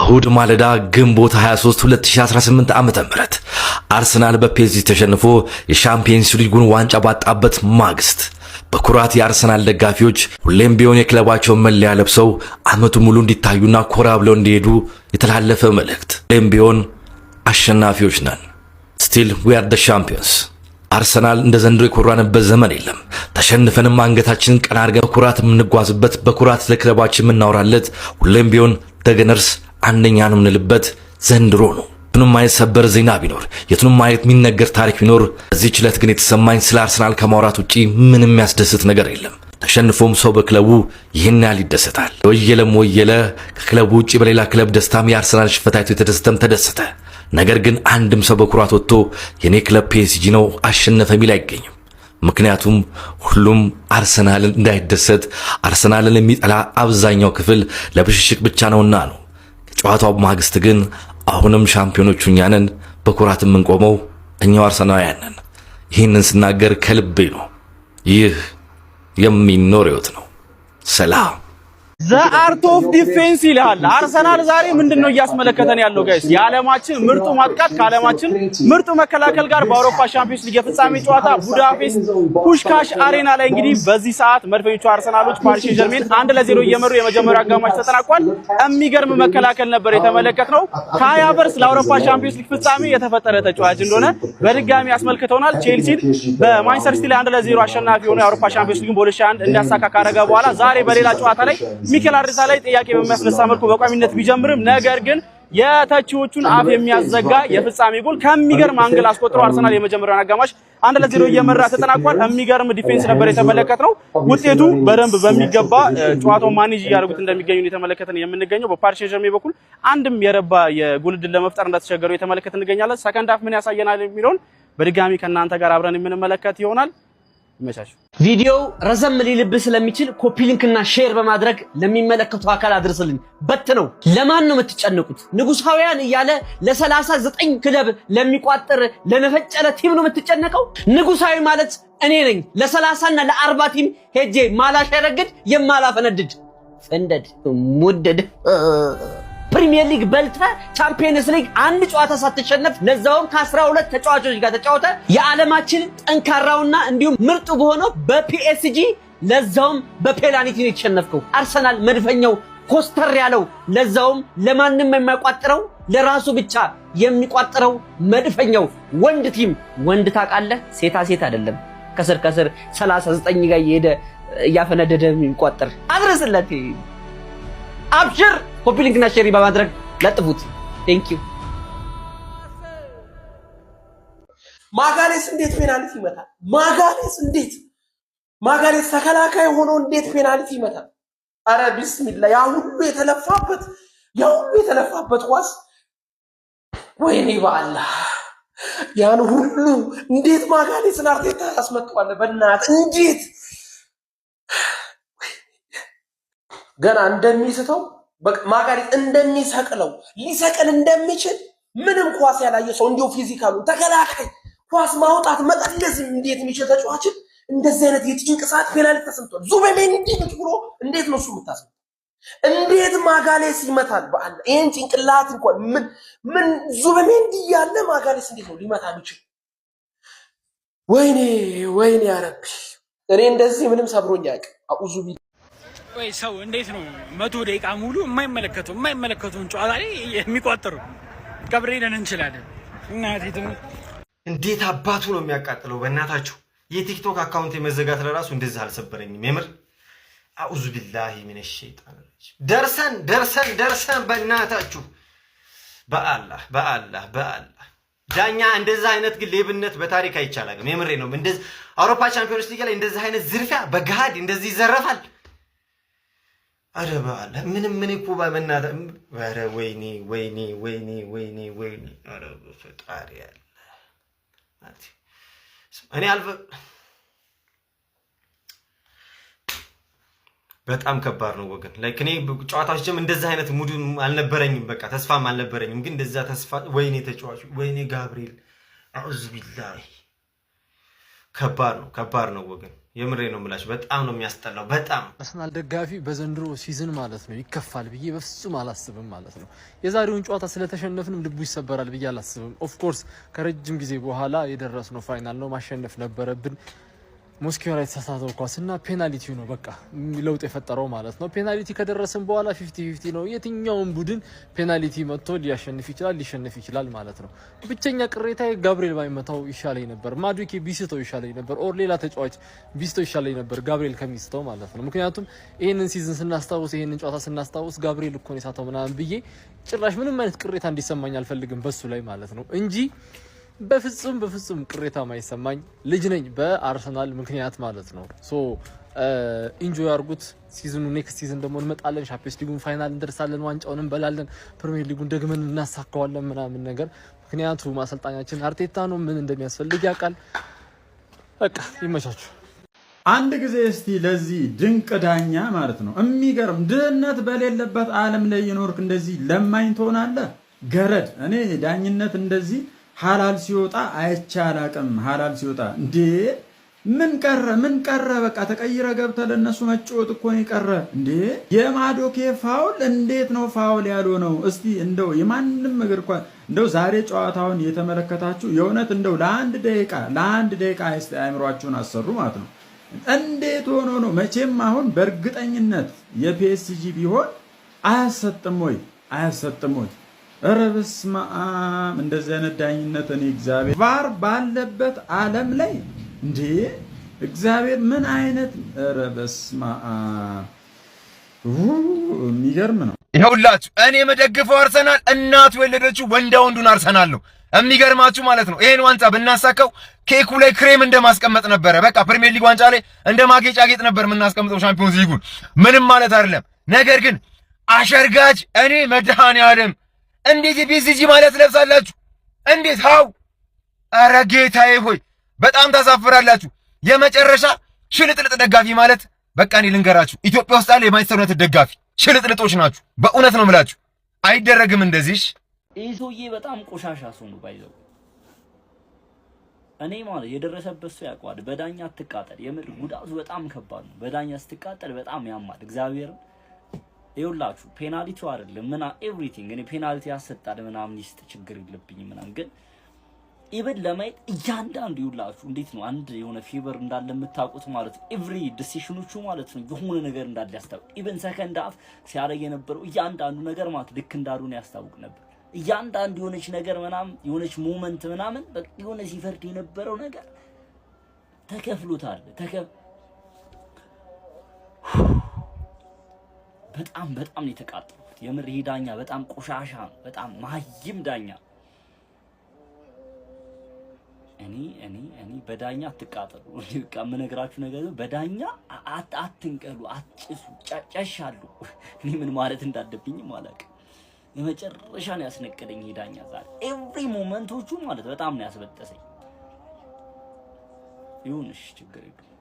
እሁድ ማለዳ ግንቦት 23 2018 ዓ.ም አርሰናል በፒኤስጂ ተሸንፎ የሻምፒየንስ ሊጉን ዋንጫ ባጣበት ማግስት በኩራት የአርሰናል ደጋፊዎች ሁሌም ቢሆን የክለባቸውን መለያ ለብሰው ዓመቱ ሙሉ እንዲታዩና ኮራ ብለው እንዲሄዱ የተላለፈ መልእክት። ሁሌም ቢሆን አሸናፊዎች ነን። Still we are the champions። አርሰናል እንደ ዘንድሮ የኮራንበት ዘመን የለም። ተሸንፈንም አንገታችንን ቀና አድርገን በኩራት የምንጓዝበት፣ በኩራት ለክለባችን የምናወራለት፣ ሁሌም ቢሆን the Gunners አንደኛ ነው የምንልበት ዘንድሮ ነው። የቱንም አይነት ሰበር ዜና ቢኖር፣ የቱንም አይነት የሚነገር ታሪክ ቢኖር፣ በዚህ ዕለት ግን የተሰማኝ ስለ አርሰናል ከማውራት ውጪ ምንም የሚያስደስት ነገር የለም። ተሸንፎም ሰው በክለቡ ይህን ያህል ይደሰታል። ወየለም ወየለ ከክለቡ ውጪ በሌላ ክለብ ደስታም የአርሰናል ሽንፈት አይቶ የተደሰተም ተደሰተ። ነገር ግን አንድም ሰው በኩራት ወጥቶ የኔ ክለብ ፒኤስጂ ነው አሸነፈ የሚል አይገኝም። ምክንያቱም ሁሉም አርሰናልን እንዳይደሰት አርሰናልን የሚጠላ አብዛኛው ክፍል ለብሽሽቅ ብቻ ነውና ነው። ከጨዋታው ማግስት ግን አሁንም ሻምፒዮኖቹ እኛ ነን፣ በኩራት የምንቆመው እኛው አርሰናውያን ነን። ይህንን ስናገር ከልቤ ነው። ይህ የሚኖር ህይወት ነው። ሰላም። The art of defense ይልሃል። አርሰናል ዛሬ ምንድን ነው እያስመለከተን ያለው guys? የዓለማችን ምርጡ ማጥቃት ከዓለማችን ምርጡ መከላከል ጋር በአውሮፓ ሻምፒዮንስ ሊግ የፍጻሜ ጨዋታ ቡዳፔስት ፑሽካሽ አሬና ላይ እንግዲህ በዚህ ሰዓት መድፈኞቹ አርሰናሎች ፓሪስ ሴን ጀርሜን 1-0 እየመሩ የመጀመሪያው አጋማሽ ተጠናቋል። የሚገርም መከላከል ነበር የተመለከትነው። ካይ ሃቨርትዝ ለአውሮፓ ሻምፒዮንስ ሊግ ፍጻሜ የተፈጠረ ተጫዋች እንደሆነ በድጋሚ አስመልክተውናል። ቼልሲን በማንቸስተር ሲቲ ላይ 1-0 አሸናፊ ሆኖ የአውሮፓ ሻምፒዮንስ ሊግን በ2001 እንዲያሳካ ካረገ በኋላ ዛሬ በሌላ ጨዋታ ላይ ሚኬል አርቴታ ላይ ጥያቄ በሚያስነሳ መልኩ በቋሚነት ቢጀምርም ነገር ግን የተቺዎቹን አፍ የሚያዘጋ የፍጻሜ ጎል ከሚገርም angle አስቆጥሮ አርሰናል የመጀመሪያውን አጋማሽ 1-0 እየመራ ተጠናቋል። የሚገርም defense ነበር የተመለከትነው። ውጤቱ በደንብ በሚገባ ጨዋታውን manage እያደረጉት እንደሚገኙ የተመለከትን የምንገኘው። በፓሪስ ሴን ጀርሜን በኩል አንድም የረባ የጎል ዕድል ለመፍጠር እንደተቸገሩ የተመለከትን እንገኛለን። Second half ምን ያሳየናል የሚለውን በድጋሚ ከእናንተ ጋር አብረን የምንመለከት ይሆናል። ይመቻችሁ። ቪዲዮው ረዘም ሊልብህ ስለሚችል copy link ና share በማድረግ ለሚመለከቱ አካል አድርስልኝ። በት ነው። ለማን ነው የምትጨነቁት? ንጉሳውያን እያለ ለ39 ክለብ ለሚቋጥር ለነፈጨለ team ነው የምትጨነቀው? ንጉሳዊ ማለት እኔ ነኝ። ለ30 እና ለ40 team ሄጄ ማላሸረግድ የማላፈነድድ ፈንደድ ሙደድ። ፕሪሚየር ሊግ በልተ፣ ቻምፒየንስ ሊግ አንድ ጨዋታ ሳትሸነፍ፣ ለዛውም ከ12 ተጫዋቾች ጋር ተጫውተ፣ የዓለማችን ጠንካራውና እንዲሁም ምርጡ በሆነው በፒኤስጂ ለዛውም በፔናልቲ ነው የተሸነፍከው። አርሰናል መድፈኛው ኮስተር ያለው፣ ለዛውም ለማንም የማይቋጥረው፣ ለራሱ ብቻ የሚቋጥረው መድፈኛው ወንድ team። ወንድ ታውቃለህ፣ ሴታ ሴት አይደለም። ከስር ከስር 39 ጋር እየሄደ እያፈነደደ የሚቋጥር አድርስለት። አብሽር፣ copy link ና share በማድረግ ለጥፉት። Thank you። ማጋሌስ እንዴት ፔናልቲ ይመታል? ማጋሌስ እንዴት፣ ማጋሌስ ተከላካይ ሆኖ እንዴት ፔናልቲ ይመታል? አረ ቢስሚላ! ያ ሁሉ የተለፋበት ኳስ፣ ወይኔ በአላህ! ያን ሁሉ እንዴት ማጋሌስን አርቴታ ያስመጣዋል? በእናትህ እንዴት ገና እንደሚስተው ማጋሌስ እንደሚሰቅለው፣ ሊሰቅል እንደሚችል ምንም ኳስ ያላየ ሰው እንዲሁ physical ኡ ተከላካይ ኳስ ማውጣት መጠለዝ እንዴት የሚችል ተጫዋችን እንደዚህ አይነት የጭንቅ ሰዓት ፔናልቲ ተሰምቷል። ዙቤሜንዲ ብሎ እንዴት ነው እሱ የምታስበው? እንዴት ማጋሌስ ይመታል? በአላህ፣ ይሄን ጭንቅላት እንኳን ምን ምን ዙቤሜንዲ እያለ ማጋሌስ እንዴት ነው ሊመታ የሚችል? ወይኔ ወይኔ፣ ያረቢ፣ እኔ እንደዚህ ምንም ሰብሮኝ አያውቅም። አኡዙ ወይ ሰው እንዴት ነው 100 ደቂቃ ሙሉ የማይመለከተውን ጨዋታ ላይ የሚቋጥሩ? ገብርኤልን እንችላለን። እናቴ ትሙት። እንዴት አባቱ ነው የሚያቃጥለው! በእናታችሁ የቲክቶክ account የመዘጋት ለራሱ እንደዚህ አልሰበረኝም። የምር አዑዙ ቢላሂ ሚነ ሸይጣን። ደርሰን ደርሰን ደርሰን፣ በእናታችሁ፣ በአላህ በአላህ በአላህ ዳኛ፣ እንደዚህ አይነት ግን ሌብነት በታሪክ አይቻላልም። የምሬ ነው። እንደዚህ አውሮፓ ቻምፒዮንስ ሊግ ላይ እንደዚህ አይነት ዝርፊያ በገሃድ እንደዚህ ይዘረፋል። አረ በአላህ፣ ምንም ምን እኮ በመናተ፣ ኧረ ወይኔ ወይኔ ወይኔ ወይኔ ወይኔ፣ ኧረ በፈጣሪ ያለ እኔ አልፈ በጣም ከባድ ነው ወገን። Like እኔ ጨዋታዎች ጀም እንደዚህ አይነት mood አልነበረኝም። በቃ ተስፋም አልነበረኝም። ግን እንደዛ ተስፋ፣ ወይኔ ተጫዋቹ፣ ወይኔ ጋብሪኤል፣ አዑዙ ቢላሂ፣ ከባድ ነው፣ ከባድ ነው ወገን። የምሬ ነው የምላችሁ። በጣም ነው የሚያስጠላው። በጣም። አርሰናል ደጋፊ በዘንድሮ season ማለት ነው ይከፋል ብዬ በፍጹም አላስብም ማለት ነው። የዛሬውን ጨዋታ ስለተሸነፍንም ልቡ ይሰበራል ብዬ አላስብም። Of course ከረጅም ጊዜ በኋላ የደረስነው final ነው፣ ማሸነፍ ነበረብን። ሞስኬራ የተሳሳተው ኳስ እና ፔናልቲው ነው በቃ ለውጥ የፈጠረው ማለት ነው። ፔናልቲ ከደረስን በኋላ 50-50 ነው። የትኛውም ቡድን ፔናልቲ መጥቶ ሊያሸንፍ ይችላል፣ ሊሸነፍ ይችላል ማለት ነው። ብቸኛ ቅሬታ ጋብሪኤል ባይመታው ይሻለኝ ነበር፣ ማዱኬ ቢስተው ይሻለኝ ነበር፣ or ሌላ ተጫዋች ቢስተው ይሻለኝ ነበር ጋብሪኤል ከሚስተው ማለት ነው። ምክንያቱም ይህንን season ስናስታውስ፣ ይህንን ጨዋታ ስናስታውስ ጋብሪኤል እኮ ነው የሳተው ምናምን ብዬ ጭራሽ ምንም አይነት ቅሬታ እንዲሰማኝ አልፈልግም በሱ ላይ ማለት ነው እንጂ በፍጹም በፍጹም ቅሬታ ማይሰማኝ ልጅ ነኝ በአርሰናል ምክንያት ማለት ነው። So enjoy አድርጉት season ኑ። Next season ደግሞ እንመጣለን። ሻምፒዮንስ ሊጉን final እንደርሳለን፣ ዋንጫውን እንበላለን፣ ፕሪሚየር ሊጉን ደግመን እናሳካዋለን ምናምን ነገር። ምክንያቱም አሰልጣኛችን አርቴታ ነው፣ ምን እንደሚያስፈልግ ያውቃል። በቃ ይመቻችሁ። አንድ ጊዜ እስቲ ለዚህ ድንቅ ዳኛ ማለት ነው፣ የሚገርም ድህነት በሌለበት ዓለም ላይ የኖርክ እንደዚህ ለማኝ ትሆናለህ? ገረድ። እኔ ዳኝነት እንደዚህ ሐላል ሲወጣ አይቼ አላቅም። ሐላል ሲወጣ እንዴ፣ ምን ቀረ? ምን ቀረ? በቃ ተቀይረ ገብተህ ለእነሱ መጫወት እኮ ነው የቀረ። እንዴ፣ የማዶኬ foul እንዴት ነው foul ያልሆነው? እስቲ እንደው የማንም እግር ኳስ እንደው ዛሬ ጨዋታውን የተመለከታችሁ የእውነት እንደው ለአንድ ደቂቃ አእምሯችሁን አሰሩ ማለት ነው። እንዴት ሆኖ ነው? መቼም አሁን በእርግጠኝነት የፒኤስጂ ቢሆን አያሰጥም ወይ? አያሰጥም ወይ? ኧረ በስመ አብ! እንደዚህ አይነት ዳኝነት እኔ እግዚአብሔር VAR ባለበት ዓለም ላይ እንዴ፣ እግዚአብሔር ምን አይነት፣ ኧረ በስመ አብ፣ የሚገርም ነው። ይኸውላችሁ እኔ የምደግፈው አርሰናል እናቱ የወለደችው ወንዳ ወንዱን አርሰናል ነው። የሚገርማችሁ ማለት ነው ይሄን ዋንጫ ብናሳካው ኬኩ ላይ ክሬም እንደማስቀመጥ ነበረ። በቃ ፕሪሚየር ሊግ ዋንጫ ላይ እንደ ማጌጫ ጌጥ ነበር የምናስቀምጠው ሻምፒዮንስ ሊጉን። ምንም ማለት አይደለም። ነገር ግን አሸርጋጅ እኔ መድኃኔዓለም እንዴት የፒኤስጂ ማሊያ ትለብሳላችሁ? እንዴት how? ኧረ ጌታዬ ሆይ በጣም ታሳፍራላችሁ። የመጨረሻ ሽልጥልጥ ደጋፊ ማለት በቃ እኔ ልንገራችሁ፣ ኢትዮጵያ ውስጥ ያለ የማንቸስተር ዩናይትድ ደጋፊ ሽልጥልጦች ናችሁ። በእውነት ነው የምላችሁ። አይደረግም እንደዚህ። ይህ ሰውዬ በጣም ቆሻሻ ሰው ነው። By the way እኔ ማለት የደረሰበት ሰው ያውቀዋል። በዳኛ አትቃጠል። የምር ጉዳቱ በጣም ከባድ ነው። በዳኛ ስትቃጠል በጣም ያማል። እግዚአብሔርን ይኸውላችሁ ፔናልቲው አይደለም ምና everything፣ እኔ ፔናልቲ ያሰጣል ምናምን ይስጥ ችግር የለብኝም ምናምን፣ ግን even ለማየት እያንዳንዱ ይውላችሁ እንዴት ነው አንድ የሆነ fever እንዳለ የምታውቁት ማለት ነው። Every decision ኖቹ ማለት ነው የሆነ ነገር እንዳለ ያስታውቅ። Even second half ሲያደርግ የነበረው እያንዳንዱ ነገር ማለት ልክ እንዳልሆነ ያስታውቅ ነበር። እያንዳንዱ የሆነች ነገር ምናምን የሆነች moment ምናምን በቃ የሆነ ሲፈርድ የነበረው ነገር ተከፍሎታል። በጣም በጣም ነው የተቃጠሉት። የምር ይሄ ዳኛ በጣም ቆሻሻ ነው። በጣም መሀይም ዳኛ። እኔ በዳኛ አትቃጠሉ። በቃ የምነግራችሁ ነገር በዳኛ አትንቀሉ፣ አትጭሱ፣ ጨሻሉ። እኔ ምን ማለት እንዳለብኝም አላውቅም። የመጨረሻ ነው ያስነቀለኝ ይሄ ዳኛ ዛሬ። Every moment ኦቹ ማለት በጣም ነው ያስበጠሰኝ። ይሁን እሺ፣ ችግር የለውም።